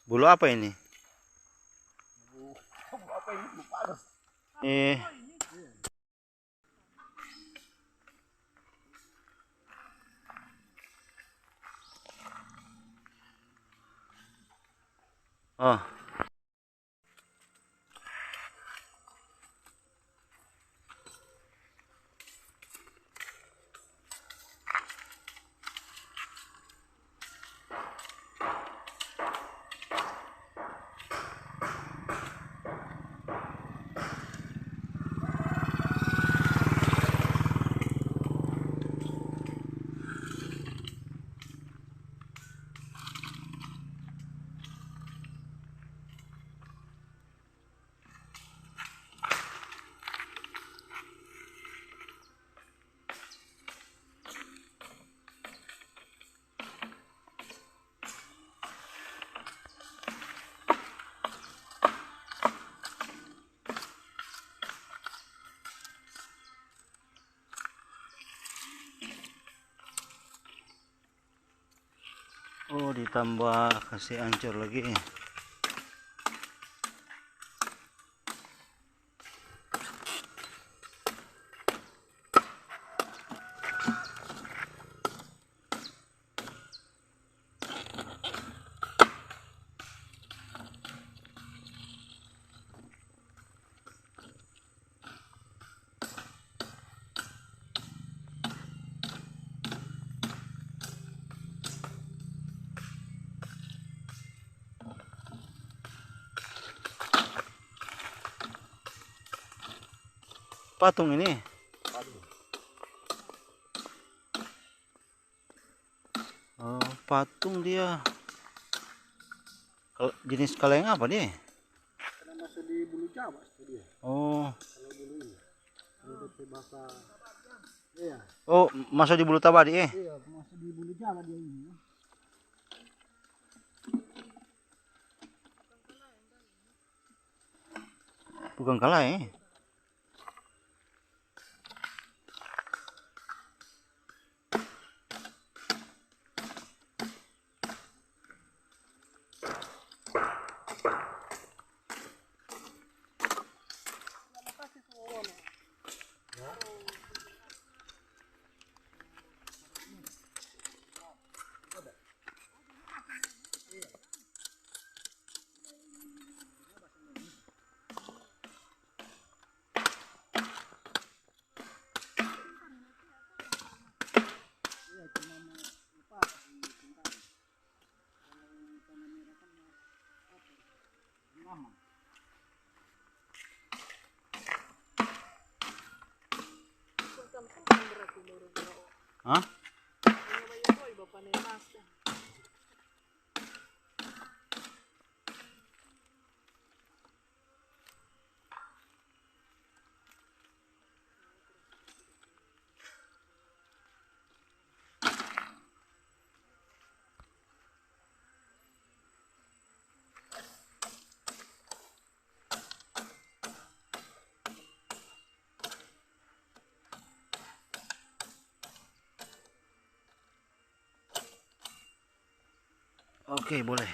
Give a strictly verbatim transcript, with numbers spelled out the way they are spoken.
Bulu apa ini? Bulu apa ini? Bulu padas. Eh. Oh. Oh, ditambah kasih ancur lagi. Patung ini. Oh, patung dia. Kal-, jenis kaleng apa dia? Karena masuk di bulu Jawa sih dia. Oh. Kalau bulu ini. Kalau dia pakai bahasa, iya. Oh, masuk di bulu Tabadi, eh? Iya, masuk di bulu Jawa dia ini. Bukan kaleng, eh? Hah? Oke, boleh.